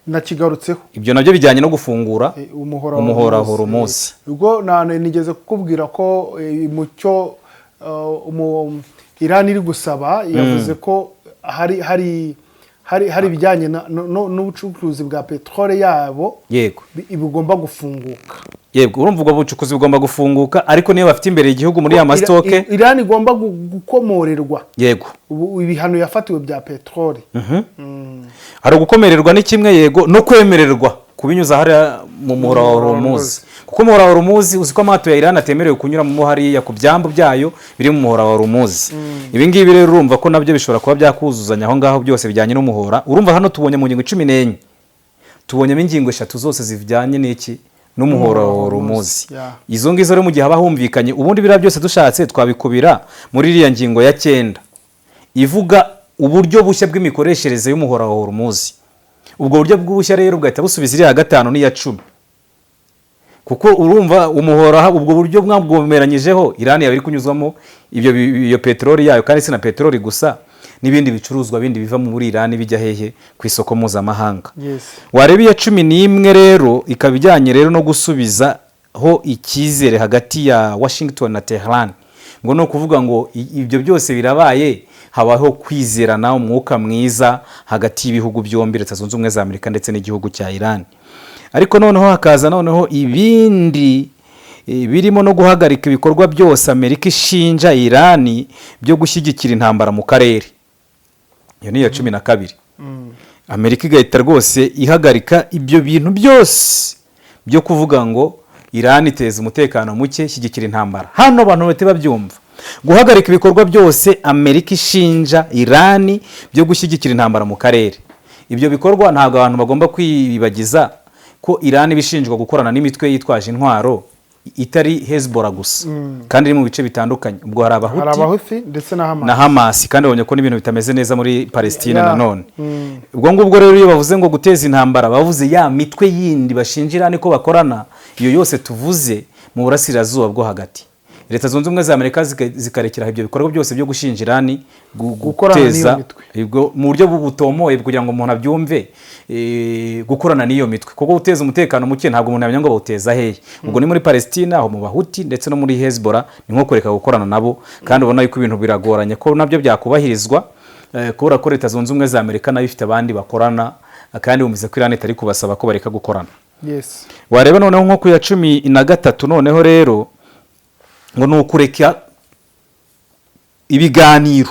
Speaker 1: Nakigarutseho.
Speaker 2: Ibyo nabyo bijyanye no gufungura
Speaker 1: umuhora wa
Speaker 2: umuhora
Speaker 1: Hormuz.
Speaker 2: Hormuz.
Speaker 1: Ubwo nigeze kukubwira ko mu cyo Iran iri gusaba, yavuze ko hari ibijyanye n'ubucuruzi bwa peteroli yabo bugomba gufunguka.
Speaker 2: Yego, urumva ubwo bucukuzi bugomba gufunguka, ariko niyo bafite imbere igihugu muri ya ma stock.
Speaker 1: Iran igomba gukomorerwa ubu ibihano yafatiwe bya peteroli.
Speaker 2: Hari ugukomererwa ni kimwe, yego, no kwemererwa kubinyuza hariya mu muhora wa Hormuz, kuko umuhora wa Hormuz uzi ko amato ya Iran atemerewe kunyuramo hariya ku byambu byayo biri mu muhora wa Hormuz. Ibi ngibi rero urumva ko nabyo bishobora kuba byakuzuzanya aho ngaho, byose bijyanye n'umuhora. Urumva hano tubonye mu ngingo 14, tubonyemo ingingo eshatu zose zijyanye n'iki? N'umuhora wa Hormuz. Izo ngizo rero mu gihe haba humvikanye, ubundi biriya byose dushatse twabikubira muri iriya ngingo ya cyenda ivuga uburyo bushya bw'imikoreshereze y'umuhora wa Hormuz. Ubwo buryo bw'ubushya rero bugahita busubiza iriya gatanu n'iya 10, kuko urumva umuhora, ubwo buryo mwabwomeranyijeho, Iran yaba iri kunyuzwamo iyo peteroli yayo. Kandi si na peteroli gusa. n'ibindi bicuruzwa bindi biva muri Irani bijya hehe? Ku isoko mpuzamahanga. Wareba iya 11 rero, ikaba ijyanye rero no gusubizaho icyizere hagati ya Washington na Tehran. Ngo ni ukuvuga ngo ibyo byose birabaye, habaho kwizerana, umwuka mwiza hagati y'ibihugu byombi, Leta Zunze Ubumwe za Amerika ndetse n'igihugu cya Iran. Ariko noneho hakaza noneho ibindi birimo no guhagarika ibikorwa byose Amerika ishinja Irani byo gushyigikira intambara mu karere. Iyo ni iya 12. Amerika igahita rwose ihagarika ibyo bintu byose byo kuvuga ngo Irani iteza umutekano muke, ishyigikira intambara. Hano abantu bahita babyumva: guhagarika ibikorwa byose Amerika ishinja Irani byo gushyigikira intambara mu karere. Ibyo bikorwa, ntabwo abantu bagomba kwibagiza ko Irani ibishinjwa gukorana n'imitwe yitwaje intwaro itari Hezbollah gusa, kandi iri mu bice bitandukanye. Ubwo hari
Speaker 1: Hari
Speaker 2: Abahuti
Speaker 1: Abahuthi ndetse na Hamas.
Speaker 2: Na Hamas. Kandi babonye ko n'ibintu bitameze neza muri Palestine. Nanone ubwo ngubwo rero, iyo bavuze ngo guteza intambara, bavuze ya mitwe yindi bashinja Irani ko bakorana, iyo yose tuvuze mu Burasirazuba bwo Hagati. Leta Zunze Ubumwe za Amerika zikarekeraho ibyo bikorwa byose byo gushinja Irani
Speaker 1: Gukorana n'iyo
Speaker 2: guteza
Speaker 1: mitwe.
Speaker 2: Ubwo mu buryo butomoye kugira ngo umuntu abyumve, gukorana n'iyo mitwe, kuko guteza umutekano muke ntabwo umuntu yamenya ngo bawuteza hehe. Ubwo ni muri Palestina, aho mu Bahuti ndetse no muri Hezbollah, ni nko kureka gukorana nabo. Kandi ubona yuko ibintu biragoranye ko nabyo byakubahirizwa, kubera ko Leta Zunze Ubumwe za Amerika nayo ifite abandi bakorana, kandi bumvise ko Irani itari kubasaba ko bareka gukorana. Wareba noneho nko ku ya 13, noneho rero ngo ni ukureka ibiganiro,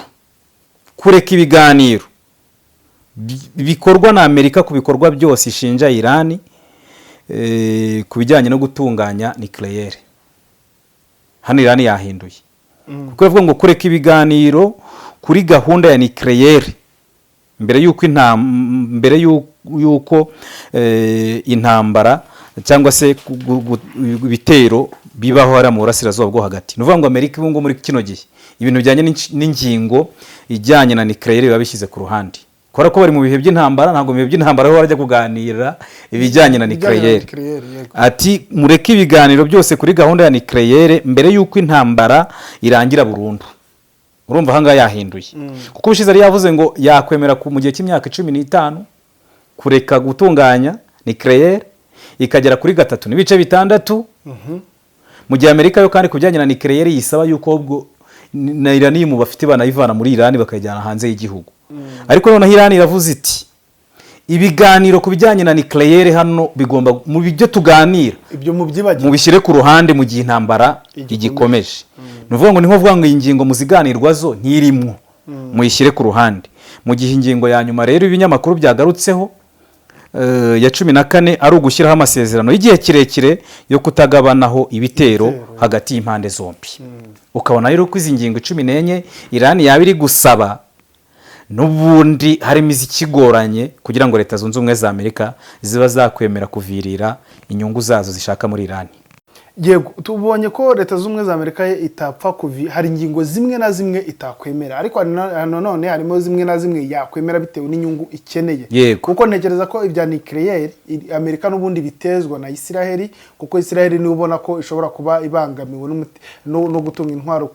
Speaker 2: kureka ibiganiro bikorwa na Amerika ku bikorwa byose ishinja Irani ku bijyanye no gutunganya nucléaire. Hano Irani yahinduye, kuko bivuga ngo kureka ibiganiro kuri gahunda ya nucléaire mbere y'uko intambara cyangwa se ibitero bibaho hariya mu Burasirazuba bwo Hagati. Ni ukuvuga ngo Amerika ubu ngubu muri kino gihe ibintu bijyanye n'ingingo ijyanye na nucléaire biba bishyize ku ruhande, kubera ko bari mu bihe by'intambara. Ntabwo mu bihe by'intambara aho barajya kuganira ibijyanye na
Speaker 1: Ibijyanye na
Speaker 2: nucléaire.
Speaker 1: nucléaire, yego.
Speaker 2: Ati mureke ibiganiro byose kuri gahunda ya nucléaire mbere y'uko intambara irangira burundu. Urumva ahangaha yahinduye, kuko ubushize yari yavuze ngo yakwemera mu gihe cy'imyaka 15 kureka gutunganya nucléaire ikagera kuri 3.6, mu gihe Amerika yo kandi ku bijyanye na nucléaire yisaba yuko ubwo na uranium bafite banayivana muri Irani bakayijyana hanze y'igihugu. Ariko noneho Irani iravuze iti ibiganiro ku bijyanye na nucléaire hano bigomba, mu byo tuganira,
Speaker 1: Ibyo mubyibagiwe.
Speaker 2: mubishyire ku ruhande mu gihe intambara
Speaker 1: Igikomeje.
Speaker 2: igikomeje. Ni ukuvuga ngo ni nko kuvuga ngo iyi ngingo muziganirwa zo ntirimwo, muyishyire ku ruhande. Mu gihe ingingo ya nyuma rero ibinyamakuru byagarutseho, ya 14, ari ugushyiraho amasezerano y'igihe kirekire yo kutagabanaho ibitero
Speaker 1: Ibitero.
Speaker 2: hagati y'impande zombi. Ukabona rero ko izi ngingo 14 Irani yaba iri gusaba, n'ubundi harimo izikigoranye kugira ngo Leta Zunze Ubumwe za Amerika ziba zakwemera kuvirira inyungu zazo zishaka muri Irani.
Speaker 1: Yego, tubonye ko Leta Zunze Ubumwe za Amerika itapfa kuvi, hari ingingo zimwe na zimwe itakwemera, ariko hari nanone harimo zimwe na zimwe yakwemera bitewe n'inyungu ikeneye. Kuko ntekereza ko ibya nucléaire Amerika n'ubundi bitezwa na Isiraheli, kuko Isiraheli niwe ubona ko ishobora kuba ibangamiwe no gutunga intwaro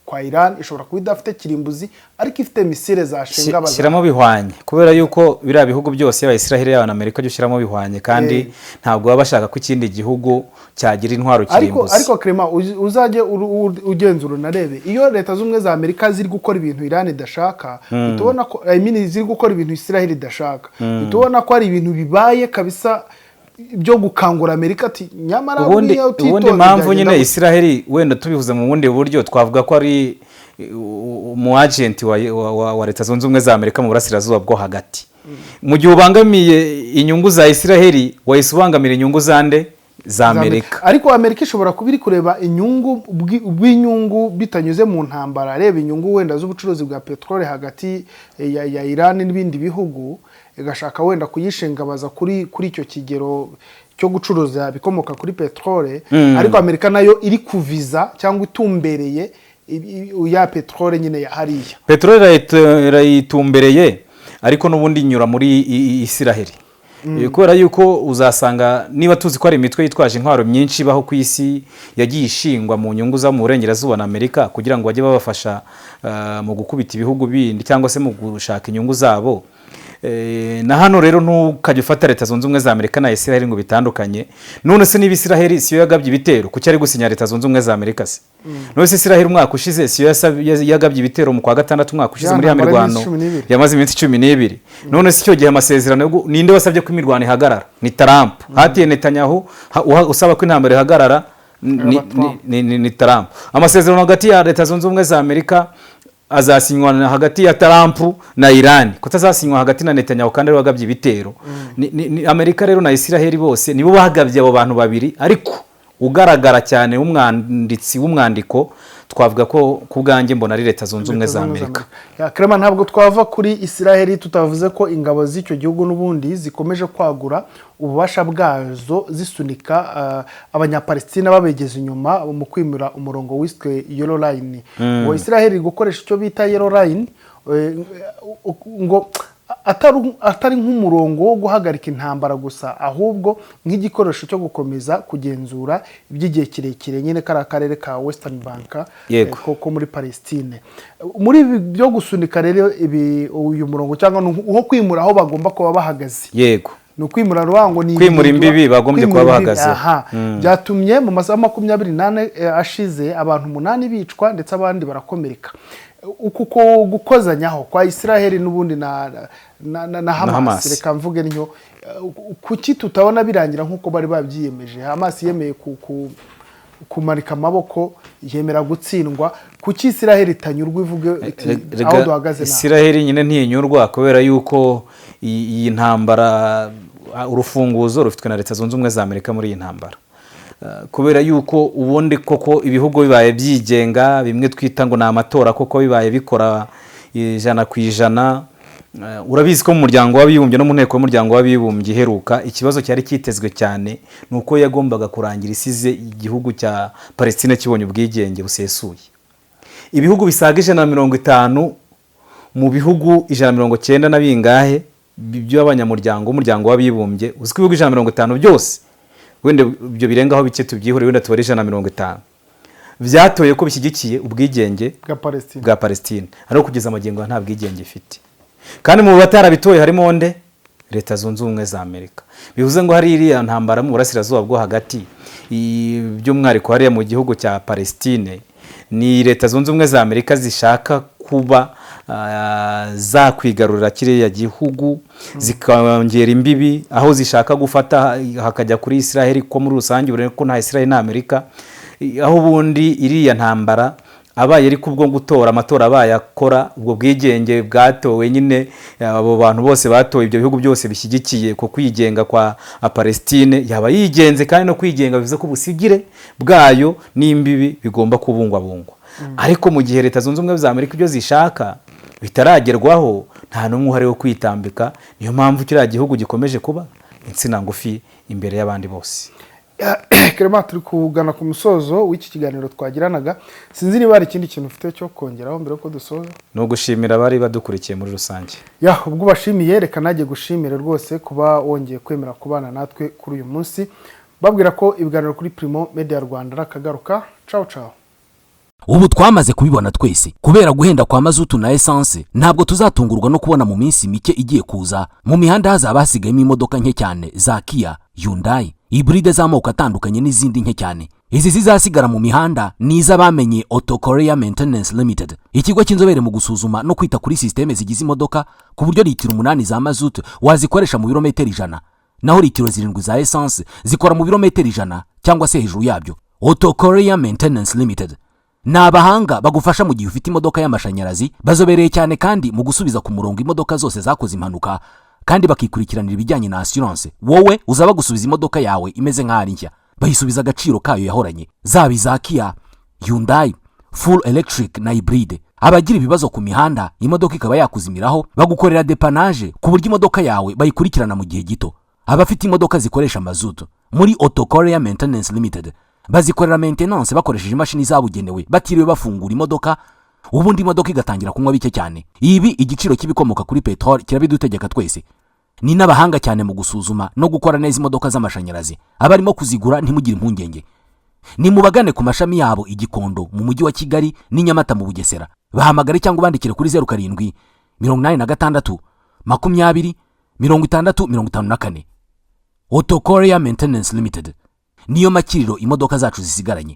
Speaker 1: kwa Iran. Ishobora kuba idafite kirimbuzi, ariko ifite missile zashenga.
Speaker 2: Shyiramo bihwanye, kubera yuko biriya bihugu byose, yaba Israel yaba na Amerika, jya ushyiramo bihwanye, kandi ntabwo baba bashaka ko ikindi gihugu cyagira intwaro
Speaker 1: Ariko
Speaker 2: kirimbuzi.
Speaker 1: ariko Clement, uzajye ugenzura unarebe, iyo Leta Zunze Ubumwe za Amerika ziri gukora ibintu Iran idashaka, uhita ubona ko, I mean, ziri gukora ibintu Israel idashaka, uhita ubona ko ari ibintu bibaye kabisa byo gukangura Amerika, ati nyamara
Speaker 2: Ubundi
Speaker 1: buriya utitonze
Speaker 2: ubundi impamvu
Speaker 1: byagenda
Speaker 2: nyine
Speaker 1: gutya.
Speaker 2: Israel, wenda tubivuze mu bundi buryo, twavuga ko ari umu agent wa Leta Zunze Ubumwe za Amerika mu Burasirazuba bwo Hagati. Mu gihe ubangamiye inyungu za Israel, wahise ubangamira inyungu za nde? Za Amerika.
Speaker 1: Ariko Amerika ishobora kuba iri kureba inyungu bw'inyungu bitanyuze mu ntambara, areba inyungu wenda z'ubucuruzi bwa peteroli hagati ya Iran n'ibindi bihugu, igashaka wenda kuyishingabaza kuri icyo kigero cyo gucuruza ibikomoka kuri peteroli. Ariko Amerika nayo iri kuviza cyangwa itumbereye ya peteroli nyine ya hariya.
Speaker 2: Peteroli irayitumbereye, ariko n'ubundi inyura muri Israel. Kubera yuko uzasanga niba tuzi ko hari imitwe yitwaje intwaro myinshi ibaho ku isi yagiye ishingwa mu nyungu zo mu burengerazuba na Amerika kugira ngo bajye babafasha mu gukubita ibihugu bindi cyangwa se mu gushaka inyungu zabo. Na hano rero ntukajya ufata Leta Zunze Ubumwe za Amerika na Israel ngo bitandukanye. None se niba Israel siyo yagabye ibitero, kuki ari gusinya Leta Zunze Ubumwe za Amerika se? None se Israel umwaka ushize siyo yagabye ibitero mu kwa gatandatu umwaka ushize
Speaker 1: Ya
Speaker 2: muri ya
Speaker 1: ntambara
Speaker 2: mirwano
Speaker 1: y'iminsi 12.
Speaker 2: yamaze iminsi 12? None se icyo gihe amasezerano ninde wasabye ko imirwano ihagarara? Ni Trump. Hatiye Netanyahu usaba ko intambara ihagarara
Speaker 1: Aba Trump.
Speaker 2: ni Trump. Amasezerano hagati ya Leta Zunze Ubumwe za Amerika azasinywa hagati ya Trump na Iran, kutazasinywa hagati na Netanyahu kandi ari we wagabye ibitero. Ni Amerika rero na Israel bose nibo bagabye abo bantu babiri, ariko ugaragara cyane w'umwanditsi w'umwandiko twavuga ko ku bwanjye mbona ari Leta Zunze Ubumwe za Amerika.
Speaker 1: Ya, Clement, ntabwo twava kuri Israel tutavuze ko ingabo z'icyo gihugu n'ubundi zikomeje kwagura ububasha bwazo, zisunika Abanyapalestina babegeza inyuma mu kwimura umurongo wiswe Yellow Line. Ngo Israel iri gukoresha icyo bita Yellow Line ngo atari nk'umurongo wo guhagarika intambara gusa, ahubwo nk'igikoresho cyo gukomeza kugenzura iby'igihe kirekire nyine kariya karere ka Western Bank ko muri Palestine. Muri ibi byo gusunika rero ibi uyu murongo cyangwa ni uwo kwimura aho bagomba kuba bahagaze, ni ukwimura rubango, ni
Speaker 2: Kwimura imbibi bagombye
Speaker 1: kwimura
Speaker 2: kuba
Speaker 1: imbibi,
Speaker 2: bahagazeho.
Speaker 1: Aha. Byatumye mu masaha 24 ashize abantu umunani bicwa ndetse abandi barakomereka. Uku ko gukozanyaho kwa Israel n'ubundi na Hamas,
Speaker 2: Hamas.
Speaker 1: Reka mvuge ntyo, kuki tutabona birangira nk'uko bari babyiyemeje? Hamas yemeye kumanika amaboko, yemera gutsindwa. Kuki Israel itanyurwa, ivuge iti aho duhagaze naha?
Speaker 2: Israel nyine ntinyurwa kubera yuko iyi ntambara urufunguzo rufitwe na Leta Zunze Ubumwe za Amerika muri iyi ntambara. Kubera yuko ubundi koko ibihugu bibaye byigenga, bimwe twita ngo ni amatora, koko bibaye bikora 100%, urabizi ko mu Muryango w'Abibumbye no mu Nteko y'Umuryango w'Abibumbye iheruka, ikibazo cyari cyitezwe cyane ni uko yagombaga kurangira isize igihugu cya Palestine kibonye ubwigenge busesuye. Ibihugu bisaga 150 mu bihugu 190 na bingahe by'abanyamuryango w'Umuryango w'Abibumbye, uzi ko ibihugu 150 byose, wenda ibyo birengaho bike tubyihore, wenda tubare 150, byatoye ko bishyigikiye ubwigenge
Speaker 1: bwa Palestine.
Speaker 2: bwa Palestine. Ariko kugeza amagingo aya nta bwigenge ifite. Kandi mu batarabitoye harimo nde? Leta Zunze Ubumwe za Amerika. Bivuze ngo hari iriya ntambara mu burasirazuba bwo hagati, by'umwihariko hariya mu gihugu cya Palestine, ni Leta Zunze Ubumwe za Amerika zishaka kuba zakwigarurira kiriya gihugu, zikongera imbibi aho zishaka gufata hakajya kuri Israel, ko muri rusange urebe ko nta Israel na Amerika. Aho ubundi iriya ntambara abaye ari kubwo gutora, amatora abaye akora ubwo bwigenge bwatowe nyine, abo bantu bose batoye, ibyo bihugu byose bishyigikiye ku kwigenga kwa Palestine, yaba yigenze. Kandi no kwigenga bivuze ko ubusigire bwayo n'imbibi bigomba kubungwabungwa. Ariko mu gihe Leta Zunze Ubumwe za Amerika ibyo zishaka bitaragerwaho, nta n'umwe uhari wo kwitambika. Niyo mpamvu kiriya gihugu gikomeje kuba insina ngufi imbere y'abandi bose.
Speaker 1: Clement, turi kugana ku musozo w'iki kiganiro twagiranaga. Sinzi niba hari ikindi kintu ufite cyo kongeraho mbere yuko dusoza.
Speaker 2: Ni ugushimira abari badukurikiye muri rusange.
Speaker 1: Ya, ubwo ubashimiye, reka najye gushimire rwose kuba wongeye kwemera kubana natwe kuri uyu munsi. Babwira ko ibiganiro kuri Primo Media Rwanda arakagaruka. Ciao ciao.
Speaker 6: Ubu twamaze kubibona twese, kubera guhenda kwa mazutu na esanse, ntabwo tuzatungurwa no kubona mu minsi mike igiye kuza mu mihanda hazaba hasigayemo imodoka nke cyane za Kia, Hyundai, hybride z'amoko atandukanye n'izindi nke cyane. Izi zizasigara mu mihanda ni iz'abamenye Auto Korea Maintenance Limited, ikigo cy'inzobere mu gusuzuma no kwita kuri sisiteme zigize imodoka, ku buryo litiro 8 za mazutu wazikoresha mu birometero 100, naho litiro 7 za esanse zikora mu birometero 100 cyangwa se hejuru yabyo. Auto Korea Maintenance Limited ni abahanga bagufasha mu gihe ufite imodoka y'amashanyarazi. Bazobereye cyane kandi mu gusubiza ku murongo imodoka zose zakoze impanuka, kandi bakikurikiranira ibijyanye na assurance. Wowe uzaba gusubiza imodoka yawe imeze nk'aho ari nshya, bayisubiza agaciro kayo yahoranye, zaba iza Kia, Hyundai, full electric na hybride. Abagira ibibazo ku mihanda, imodoka ikaba yakuzimiraho, bagukorera dépannage ku buryo imodoka yawe bayikurikirana mu gihe gito. Abafite imodoka zikoresha mazutu, muri Auto Korea Maintenance Limited bazikorera maintenance bakoresheje imashini zabugenewe, batiriwe bafungura imodoka, ubundi imodoka igatangira kunywa bike cyane. Ibi igiciro cy'ibikomoka kuri peteroli kirabidutegeka twese. Ni n'abahanga cyane mu gusuzuma no gukora neza imodoka z'amashanyarazi. Abarimo kuzigura, ntimugire impungenge. Ni mubagane ku mashami yabo i Gikondo mu Mujyi wa Kigali n'i Nyamata mu Bugesera. Bahamagare cyangwa ubandikire kuri 0786 20 60 54. Auto Korea Maintenance Limited niyo makiriro imodoka zacu zisigaranye.